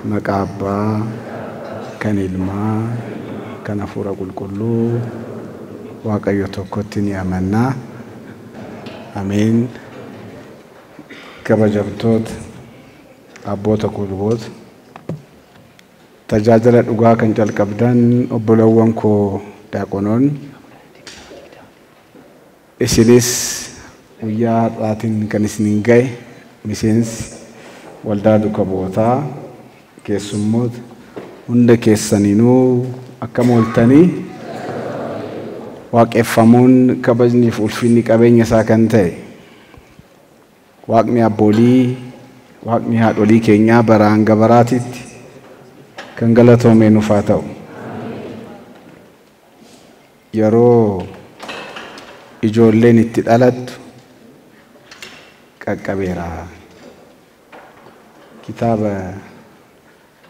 Maqaa Abbaa, kan Ilmaa, kan Hafuura Qulqulluu, Waaqayyo tokkotti ni amannaa. Ameen. Kabajamtoota abboota luboota, tajaajila dhugaa kan calqabdan obbolawwan koo daaqonoonni, isinis guyyaa har'aatiin kan isiniin ga'e miseensi waldaa duuka bu'ootaa, keessummoota hunda keessaniinuu akkam ooltanii? Waaqeffamuun kabajniif ulfinni qabeenya isaa kan ta'e Waaqni abboolii, Waaqni haadholii keenyaa bara hanga baraatitti kan galatoomee nuuf haa ta'u. Yeroo ijoolleen itti dhalattu qaqqabeera. Kitaaba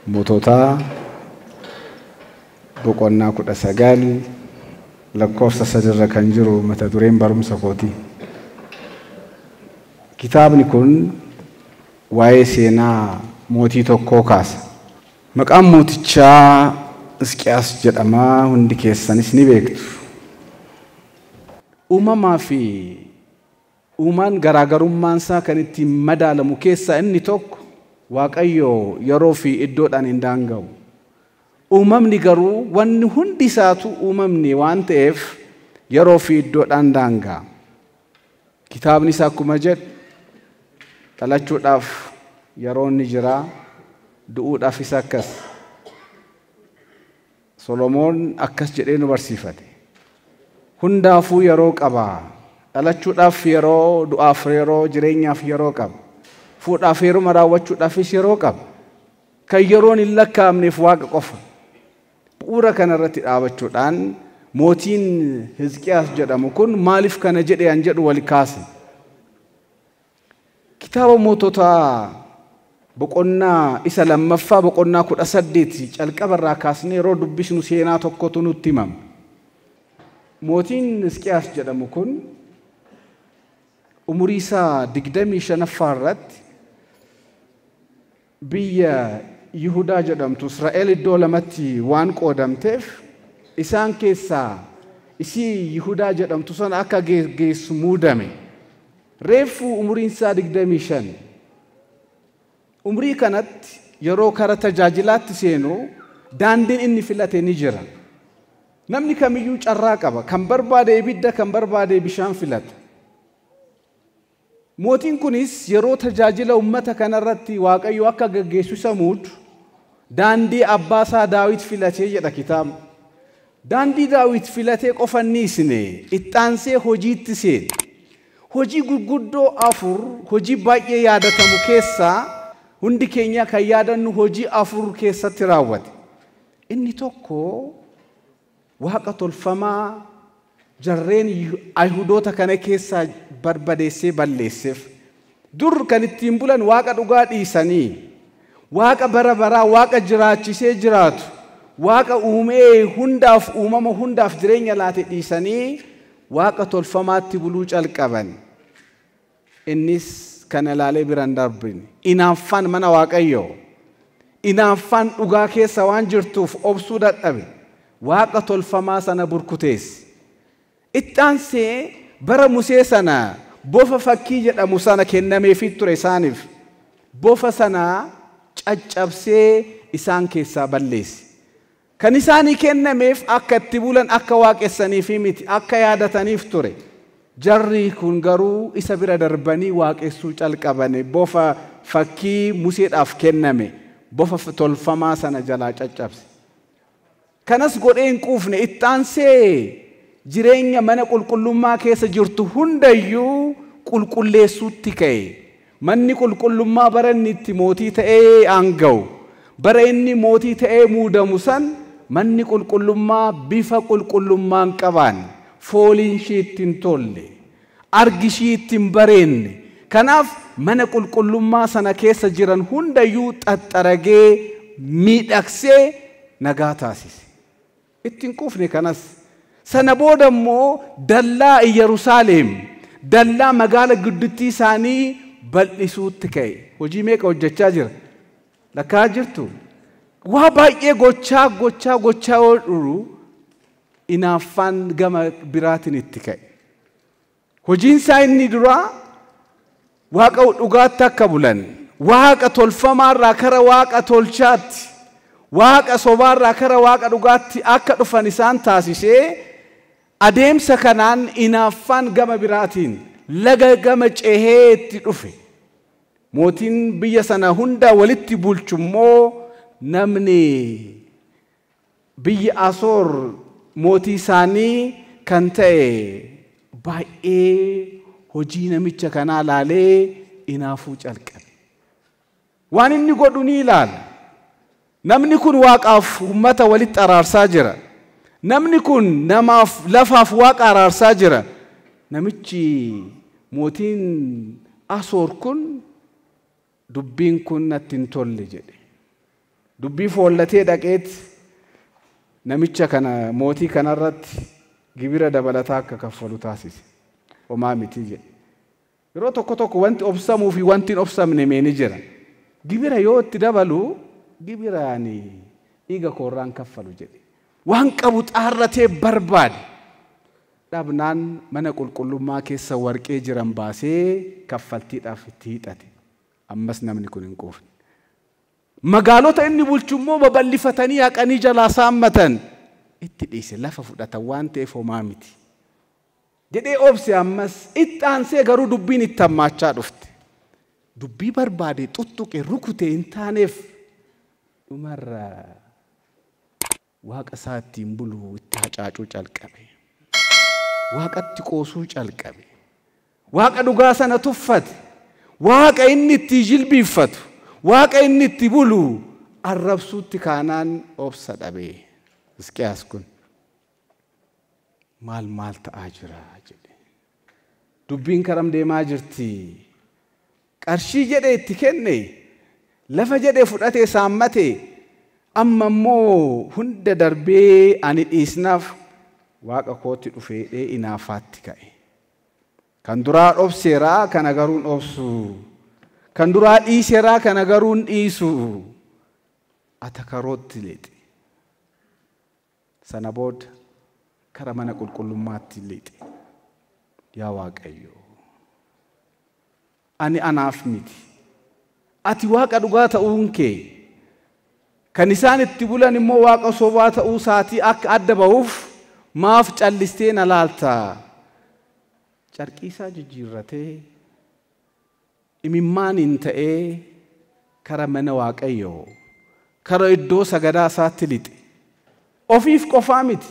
Moototaa boqonnaa 19 lakkoofsa 3 kan jiru mata dureen barumsa kooti. Kitaabni kun waa'ee seenaa mootii tokkoo kaasa. Maqaan mootichaa Hisqiyaas jedhama, hundi keessanis ni beektu. Uumamaa fi uumaan garaagarummaan isaa kan ittiin madaalamu keessaa inni tokko Waaqayyo yeroo fi iddoodhaan hin daanga'u. Uumamni garuu wanni hundi isaatu uumamni waan ta'eef yeroo fi iddoodhaan daanga'a. Kitaabni isaa akkuma jedhu dhalachuudhaaf yeroon ni jira, du'uudhaafis akkas. Solomoon akkas jedhee nu barsiifate. Hundaafuu yeroo qaba. Dhalachuudhaaf yeroo, du'aaf yeroo, jireenyaaf yeroo qaba. Fuudhaaf heeruma raawwachuudhaafis yeroo qaba. Kan yeroon hin lakkaa'amneef Waaqa qofa. Bu'uura kanarratti dhaabachuudhaan mootiin Hisqiyaas jedhamu kun maaliif kana jedhe an jedhu wal kaase. Kitaaba Moototaa boqonnaa isa lammaffaa boqonnaa 18 calqabarraa kaasnee yeroo dubbisnu seenaa tokkotu nutti himama. Mootiin Hisqiyaas jedhamu kun umurii isaa 25ffaa irratti biyya Yihudaa jedhamtu Israa'el iddoo lamatti waan qoodamteef isaan keessaa isii Yihudaa jedhamtu sana akka geessu muudame. Reeffu umuriin isaa 25. Umurii kanatti yeroo kara tajaajilaatti seenu daandiin inni filate ni jira. Namni kamiyyuu carraa qaba. Kan barbaade ibidda, kan barbaade bishaan filata. Mootiin kunis yeroo tajaajila uummata kanarratti Waaqayyo akka gaggeessu isa muudu daandii abbaa isaa Daawit filatee jedha kitaabni. Daandii Daawit filatee qofa inni isne ittaansee hojiitti seene. Hojii gurguddoo 4 hojii baay'ee yaadatamu keessaa hundi keenya kan yaadannu hojii 4 keessatti raawwate. Inni tokko waaqa tolfamaa jarreen Ayihudoota kana keessaa barbadeessee balleesseef. Dur kan ittiin bulan waaqa dhugaa dhiisanii, waaqa bara baraa, waaqa jiraachisee jiraatu, waaqa uumee hundaaf uumama hundaaf jireenya laate dhiisanii waaqa tolfamaatti buluu calqaban. Innis kana ilaalee bira hin darbine. Inaaffaan mana Waaqayyoo, inaaffaan dhugaa keessa waan jirtuuf obsuu dadhabe. Waaqa tolfamaa sana burkuteesse. Ittaansee bara Musee sana bofa fakkii jedhamu sana kennameefii ture isaaniif. Bofa sana caccabsee isaan keessaa balleesse. Kan isaanii kennameef akka itti bulan, akka waaqessaniif miti, akka yaadataniif ture. Jarri kun garuu isa bira darbanii waaqessuu calqabane. Bofa fakkii Museedhaaf kenname, bofa tolfamaa sana jalaa caccabse. Kanas godhee hin quufne, ittaansee jireenya mana qulqullummaa keessa jirtu hundayyuu qulqulleessuutti ka'e. Manni qulqullummaa bara inni itti mootii ta'ee aanga'u, bara inni mootii ta'ee muudamu san manni qulqullummaa bifa qulqullummaan qabaan, fooliin ishii itti hin tolle, argi ishii itti hin bareenne. Kanaaf mana qulqullummaa sana keessa jiran hundayyuu xaxxaragee miidhagsee nagaa taasise. Itti hin quufne kanas. Sana booda immoo dallaa Iyyerusaalem, dallaa magaala guddittii isaanii bal'isuutti ka'e. Hojii meeqa hojjechaa jira? Lakkaa jirtu? Waa baay'ee gochaa gochaa gochaa oolu inaaffaan gama biraatiin itti ka'e. Hojiin isaa inni duraa waaqa dhugaatti akka bulan, waaqa tolfamaarraa kara waaqa tolchaatti, waaqa sobaarraa kara waaqa dhugaatti akka dhufan isaan taasisee adeemsa kanaan inaaffaan gama biraatiin laga gama cehee itti dhufe. Mootiin biyya sana hunda walitti bulchu immoo namni biyya Asoor mootii isaanii kan ta'e baay'ee hojii namicha kanaa laalee inaafuu calqabe. Waan inni godhu ni ilaala. Namni kun waaqaaf uummata walitti araarsaa jira. Namni kun namaaf lafaaf waaqa araarsaa jira. Namichi mootiin Asoor kun dubbiin kun natti hin tolle jedhe. Dubbii foollatee dhaqeet namicha kana mootii kanarratti gibira dabalataa akka kaffalu taasise. Homaa miti jedhe. Yeroo tokko tokko wanti obsamuu fi wanti hin obsamne mee ni jira. Gibira yoo itti dabalu gibiraan dhiiga koorraan kaffalu jedhe. Waan qabu xaarratee barbaade. Dhabnaan mana qulqullummaa keessa warqee jiran baasee kaffaltiidhaaf itti hiixate. Ammas namni kun hin quufne. Magaalota inni bulchu immoo babal'ifatanii haqanii jalaa saammatan. Itti dhiise lafa fudhatan waan ta'eef homaa miti. Jedhee obse ammas itti aansee garuu dubbiin itti hammaachaa dhufte. Dubbii barbaade tuttuqe rukute hin taaneef dhumarra waaqa isaa ittiin bulu itti hacaacuu calqabe. Waaqatti qoosuu calqabe. Waaqa dhugaa sana tuffate. Waaqa inni itti jilbiiffatu. Waaqa inni itti bulu arrabsuutti kaanaan obsa dhabe. Hisqiyaas kun maal maal ta'aa jira jedhe. Dubbiin karam deemaa jirti. Qarshii jedhee itti kenne, lafa jedhee fudhatee saammate, amma immoo hunda darbee ani dhiisnaaf waaqa kootti dhufeedhee inaafaatti ka'e. Kan duraa dhobseeraa kana garuu hin obsu. Kan duraa dhiiseeraa kana garuu hin dhiisu. Atakarootti leexe. Sana booda kara mana qulqullummaatti leexe. Yaa Waaqayyo, ani anaaf miti. Ati waaqa dhugaa ta'uun kee kan isaan itti bulan immoo waaqa sobaa ta'uu isaatii akka adda ba'uuf maaf callistee na laalta? Carqii isaa jijjiirratee imimmaaniin ta'ee kara mana Waaqayyoo kara iddoo sagadaa isaatti lixe. Ofiif qofaa miti.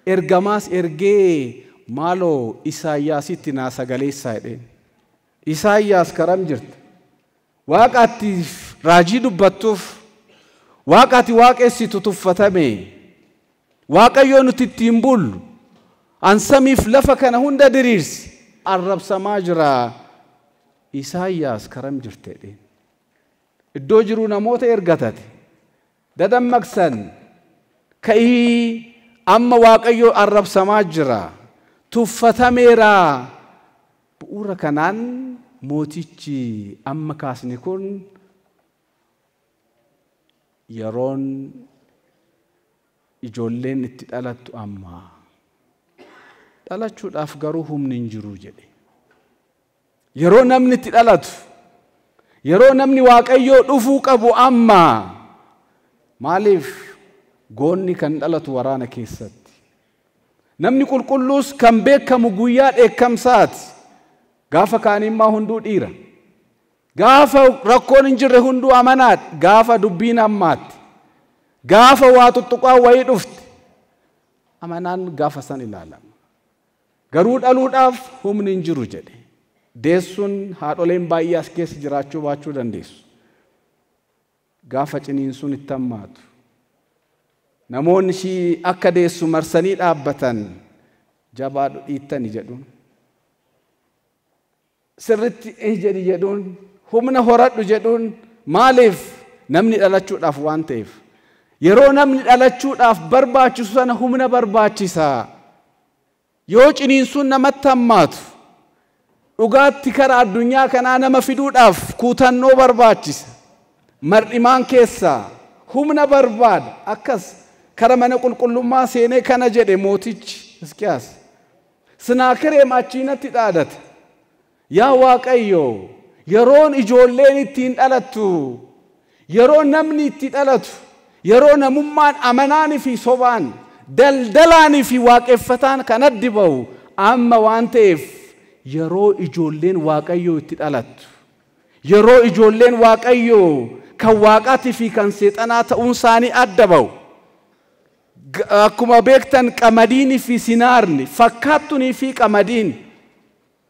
Ergamaas ergee maaloo Isaayyaasitti naa sagaleessaa jedheen. Isaayyaas karam jirta? Waaqa ati raajii dubbattuuf, waaqa ati waaqessitu tuffatame, Waaqayyoo nuti ittiin bullu, an samiif lafa kana hunda diriirsi, arrabsamaa jira. Isaayyaas karam jirta jedheen. Iddoo jiru namoota ergatate, dadammaqsan, ka'ii amma Waaqayyoo arrabsamaa jira, tuffatameera. Bu'uura kanaan mootichi amma kaasni kun yeroon ijoolleen itti dhalattu amma. Dhalachuudhaaf garuu humni hin jiru jedhe. Yeroo namni itti dhalatu, yeroo namni Waaqayyoo dhufuu qabu amma. Maaliif goonni kan dhalatu waraana keessatti? Namni qulqulluus kan beekamu guyyaa dheekkamsaati. Gaafa kaanimmaa hunduu dhiira. Gaafa rakkoon hin jirre hunduu amanaadha. Gaafa dubbiin ammaatti. Gaafa waa tuttuqaa wayii dhufte. Amanaan gaafa san ilaalama. Garuu dhaluudhaaf humni hin jiru jedhe. Deessuun haadholeen baay'ee as keessa jiraachuu baachuu dandeessu. Gaafa ciniinsuun itti hammaatu. Namoonni ishii akka deessu marsanii dhaabbatan jabaadhu dhiittani jedhuun. Sirritti jedhi jedhuun, humna horadhu jedhuun. Maaliif namni dhalachuudhaaf waan ta'eef. Yeroo namni dhalachuudhaaf barbaachisu sana humna barbaachisa. Yoo ciniinsuun namatti hammaatu, dhugaatti kara addunyaa kanaa nama fiduudhaaf kuutannoo barbaachisa. Mar'imaan keessaa Humna barbaada. Akkas kara mana qulqullummaa seenee kana jedhe mootichi Hisqiyaas. Senaakireem achiinatti dhaadate. Yaa Waaqayyo, yeroon ijoolleen ittiin dhalattu, yeroo namni itti dhalatu, yeroo namummaan amanaanii fi sobaan, daldalaanii fi waaqeffataan kan addi ba'u amma waan ta'eef yeroo ijoolleen Waaqayyoo itti dhalattu, yeroo ijoolleen Waaqayyoo kan waaqaatii fi kan seexanaa ta'uun isaanii adda ba'u. Akkuma beektan qamadiinii fi sinaarni, fakkaattunii fi qamadiin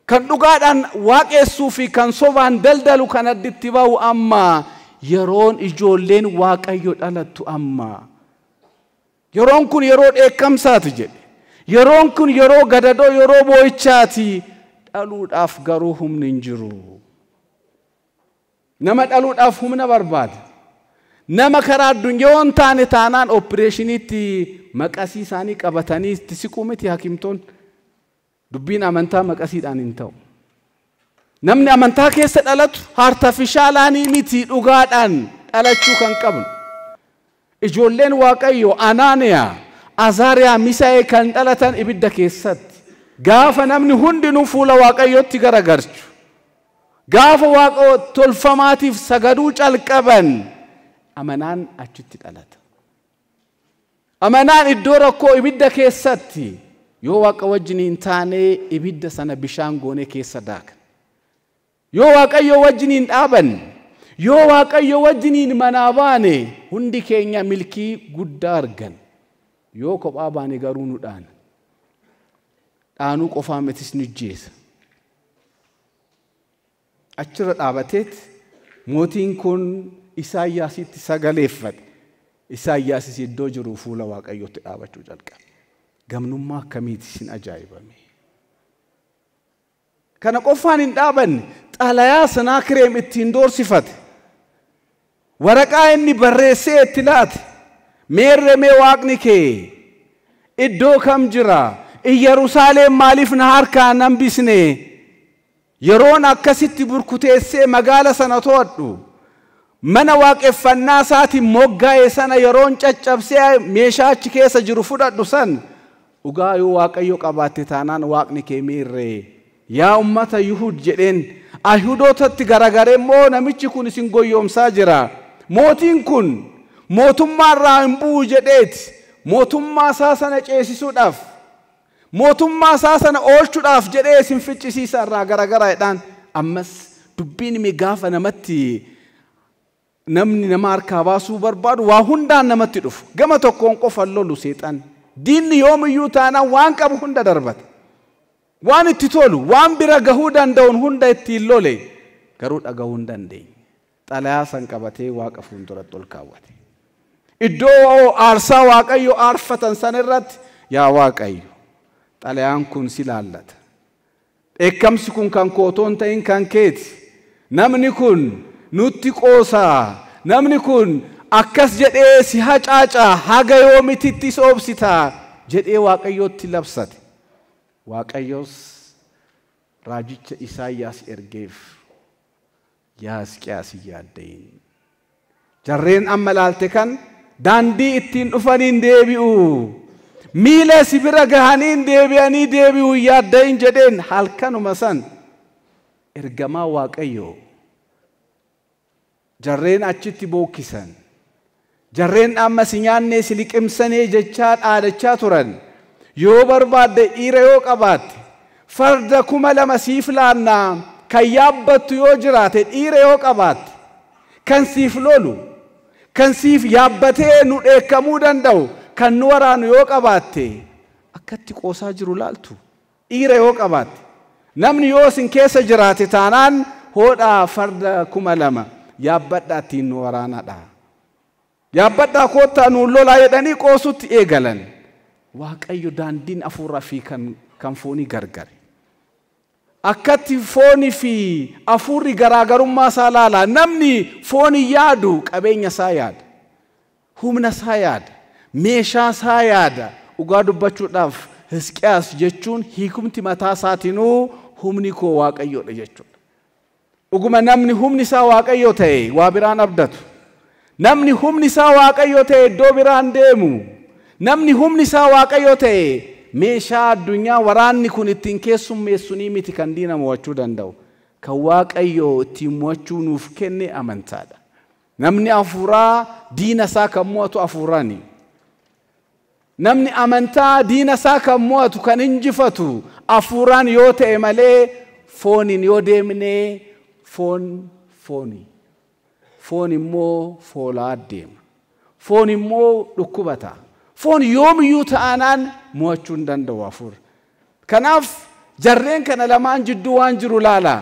kan dhugaadhaan waaqessuu fi kan sobaan daldalu kan additti ba'u amma yeroon ijoolleen Waaqayyo dhalattu amma. Yeroon kun yeroo dheekkamsaati jedhe. Yeroon kun yeroo gadadoo, yeroo boo'ichaati. Dhaluudhaaf garuu humni hin jiru. Nama dhaluudhaaf humna barbaada. Nama karaa addunyaa yoo hin taane taanaan opereeshiniitti maqasii isaanii qabatanii itti siquu miti hakimtoon. Dubbiin amantaa maqasiidhaan hin ta'u. Namni amantaa keessa dhalatu artifishaalaanii miti, dhugaadhaan dhalachuu kan qabnu. Ijoolleen Waaqayyoo Anaaniyaa, Azaariyaa, Misaa'ee kan dhalatan ibidda keessatti. Gaafa namni hundinuu fuula Waaqayyootti garagalchu, gaafa waaqa tolfamaatiif sagaduu calqaban, amanaan achitti dhalata. Amanaan iddoo rakkoo ibidda keessatti yoo Waaqa wajjin hin taane ibidda sana bishaan goonee keessa daaka. Yoo Waaqayyo wajjin hin dhaaban, yoo Waaqayyo wajjin hin manaa baane, hundi keenya milkii guddaa argan. Yoo kophaa baane garuu nu dhaana. Dhaanuu qofaa mitis, nu ijjeessa. Achirra dhaabateet mootiin kun Isaayyaasitti sagaleeffate. Isaayyaasis iddoo jiru fuula Waaqayyootti dhaabachuu jalqabe. Gamnummaa akkamiiti isin ajaa'ibame! Kana qofaan hin dhaabanne, xalayaa Senaakireem ittiin doorsifate. Waraqaa inni barreessee itti laate. Meerre mee waaqni kee iddoo kam jira? Iyyerusaalem maaliif na harkaa hin hambisne? Yeroon akkasitti burkuteessee magaala sana to'adhu, mana waaqeffannaa isaatiin moggaa'e sana yeroon caccabsee meeshaa achi keessa jiru fudhadhu san, dhugaa yoo Waaqayyo qabaatte taanaan waaqni kee meerree? Yaa ummata Yuhud jedheen. Ayihudootatti garagaree immoo namichi kun isin goyyomsaa jira. Mootiin kun mootummaa irraa hin bu'u jedheeti mootummaa isaa sana ceesisuudhaaf, mootummaa isaa sana oolchuudhaaf jedhee isin ficcisiisa irraa garagaraa jedhaan. Ammas dubbiin mi gaafa namatti namni nama harkaa baasuu barbaadu waa hundaan namatti dhufu. Gama tokkoon qofa lolu seexan. Diinni yoomiyyuu taanaan waan qabu hunda darbata. Waan itti tolu, waan bira gahuu danda'uun hunda ittiin lole, garuu dhagahuu hin dandeenye. Xalayaa san qabatee Waaqa fuulduratti ol kaawwate. Iddoo aarsaa Waaqayyo aarfatan san irratti, yaa Waaqayyo, xalayaan kun si laallata. Dheekkamsi kun kan koo otoo hin ta'in kan keeti. Namni kun nutti qoosaa. Namni kun akkas jedhee si hacaacaa, haga yoomititti soobsitaa jedhee Waaqayyootti labsate. Waaqayyos raajicha Isaayyaas ergeef. Yaa Hisqiyaas, hin yaaddayin. Jarreen amma laalte kan daandii ittiin dhufaniin deebi'u. Miila si bira gahaniin deebi'anii deebi'u, hin yaaddayin jedheen. Halkanuma san ergamaa Waaqayyoo jarreen achitti bookkisan. Jarreen amma si nyaannee si liqimsanee jechaa dhaadachaa turan. Yoo barbaadde, dhiira yoo qabaatte, farda 2000 siif laannaa, kan yaabbattu yoo jiraate, dhiira yoo qabaatte, kan siif lolu, kan siif yaabbatee nu dheekkamuu danda'u, kan nu waraanu yoo qabaatte, akkatti qoosaa jiru laaltu, dhiira yoo qabaatte, namni yoo isin keessa jiraate taanaan, hoodhaa farda 2000 yaabbadhaa ittiin nu waraanadha. Yaabbadhaa koottaa nuun lolaa jedhanii qoosutti eegalan. Waaqayyo daandiin afuuraa fi kan foonii gargare. Akkatti foonii fi afuurri garaagarummaa isaa laala. Namni foonii yaadu qabeenya isaa yaada. Humna isaa yaada. Meeshaa isaa yaada. Dhugaa dubbachuudhaaf Hisqiyaas jechuun hiikumti mataa isaatinuu humni koo Waaqayyoodha jechuudha. Dhuguma namni humni isaa Waaqayyo ta'e waa biraan abdatu. Namni humni isaa Waaqayyo ta'e iddoo biraan deemu. Namni humni isaa Waaqayyo ta'e meeshaa addunyaa waraanni kun ittiin keessummeessunii miti kan diina mo'achuu danda'u. Kan Waaqayyo ittiin mo'achuu nuuf kenne amantaadha. Namni hafuuraa diina isaa kan mo'atu hafuuraani. Namni amantaa diina isaa kan mo'atu kan injifatu hafuuraan yoo ta'e malee fooniin yoo deemne foon fooni. Foon immoo foolaa deema. Foon immoo dhukkubata. Foon yoomiyyuu ta'anaan mo'achuu hin danda'u hafuura. Kanaaf jarreen kana lamaan jidduu waan jiru laala.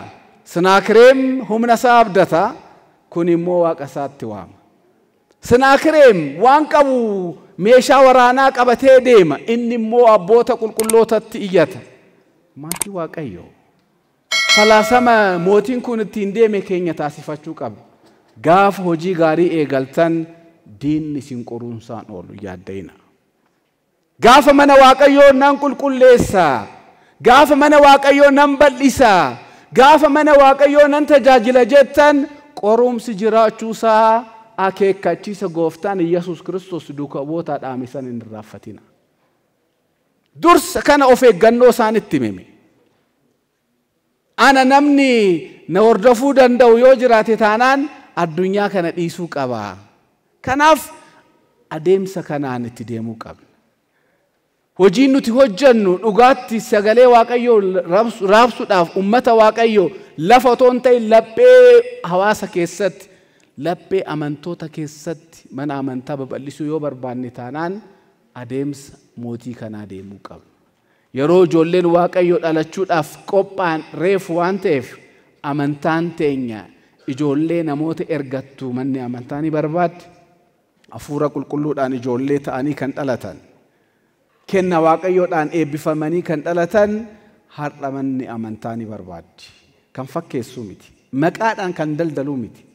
Senaakireem humna isaa abdata. Kun immoo Waaqa isaatti waama. Senaakireem waan qabu meeshaa waraanaa qabatee deema. Inni immoo abboota qulqullootatti iyyata. Maatii Waaqayyoo. Falaasama mootiin kun ittiin deeme keenya taasifachuu qaba. Gaafa hojii gaarii eegaltan diinni isin qoruunsaan oolu yaadda'ina. Gaafa mana Waaqayyoo nan qulqulleessa. Gaafa mana Waaqayyoo nan bal'isa. Gaafa mana Waaqayyoo nan tajaajila jettan qorumsi jiraachuusaa akeekkachiisa gooftaan Iyyasuus Kiristoos duuka bu'ootaa dhaame san hin irraanfatina. Dursa kana of eeggannoo isaan itti hime. Ana namni na hordofuu danda'u yoo jiraate taanaan addunyaa kana dhiisuu qaba. Kanaaf adeemsa kanaan itti deemuu qabna. Hojiin nuti hojjennu dhugaatti sagalee Waaqayyoo raabsuudhaaf uummata Waaqayyoo lafa otoo hin ta'in laphee hawaasa keessatti, laphee amantoota keessatti mana amantaa babal'isuu yoo barbaanne taanaan adeemsa mootii kanaa deemuu qabna. Yeroo ijoolleen Waaqayyoo dhalachuudhaaf qophaa'an reefu waan ta'eef amantaan teenya ijoollee namoota ergattu manni amantaa ni barbaaddi. Hafuura qulqulluudhaan ijoollee ta'anii kan dhalatan. Kenna Waaqayyoodhaan eebbifamanii kan dhalatan har'a manni amantaa ni barbaaddi. Kan fakkeessuu miti. Maqaadhaan kan daldaluu miti.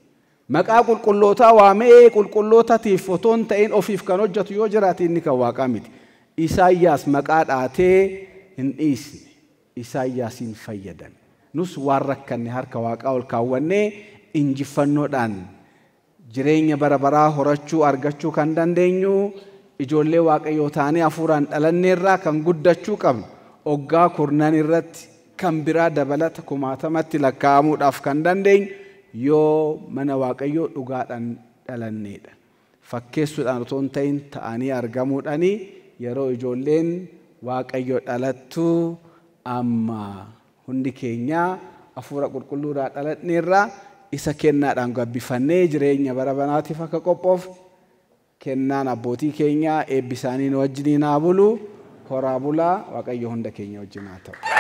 Maqaa qulqullootaa waamee qulqullootatiif otoo hin ta'in ofiif kan hojjetu yoo jiraate inni kan Waaqaa miti. Isaayyaas maqaa dhaatee hin dhiisne. Isaayyaasiin fayyadame. Nus waan rakkanne harka Waaqaa ol kaawwannee injifannoodhaan jireenya bara baraa horachuu argachuu kan dandeenyu ijoollee Waaqayyoo taanee hafuuraan dhalanneerraa kan guddachuu qabnu oggaa kurnan irratti kan biraa dabalata kumaatamatti lakkaa'amuudhaaf kan dandeenyu yoo mana Waaqayyoo dhugaadhaan dhalanneedha. Fakkeessuudhaan otoo hin ta'in ta'anii argamuudhaani yeroo ijoolleen Waaqayyoo dhalattu amma hundi keenyaa hafuura qulqulluudhaan dhalanneerraa isa kennaadhaan gabbifannee jireenya bara baraatiif akka qophoofnu kennaan abbootii keenyaa eebbi isaanii nu wajjiniin haa bulu. Horaa bulaa. Waaqayyo hunda keenya wajjin haa ta'u.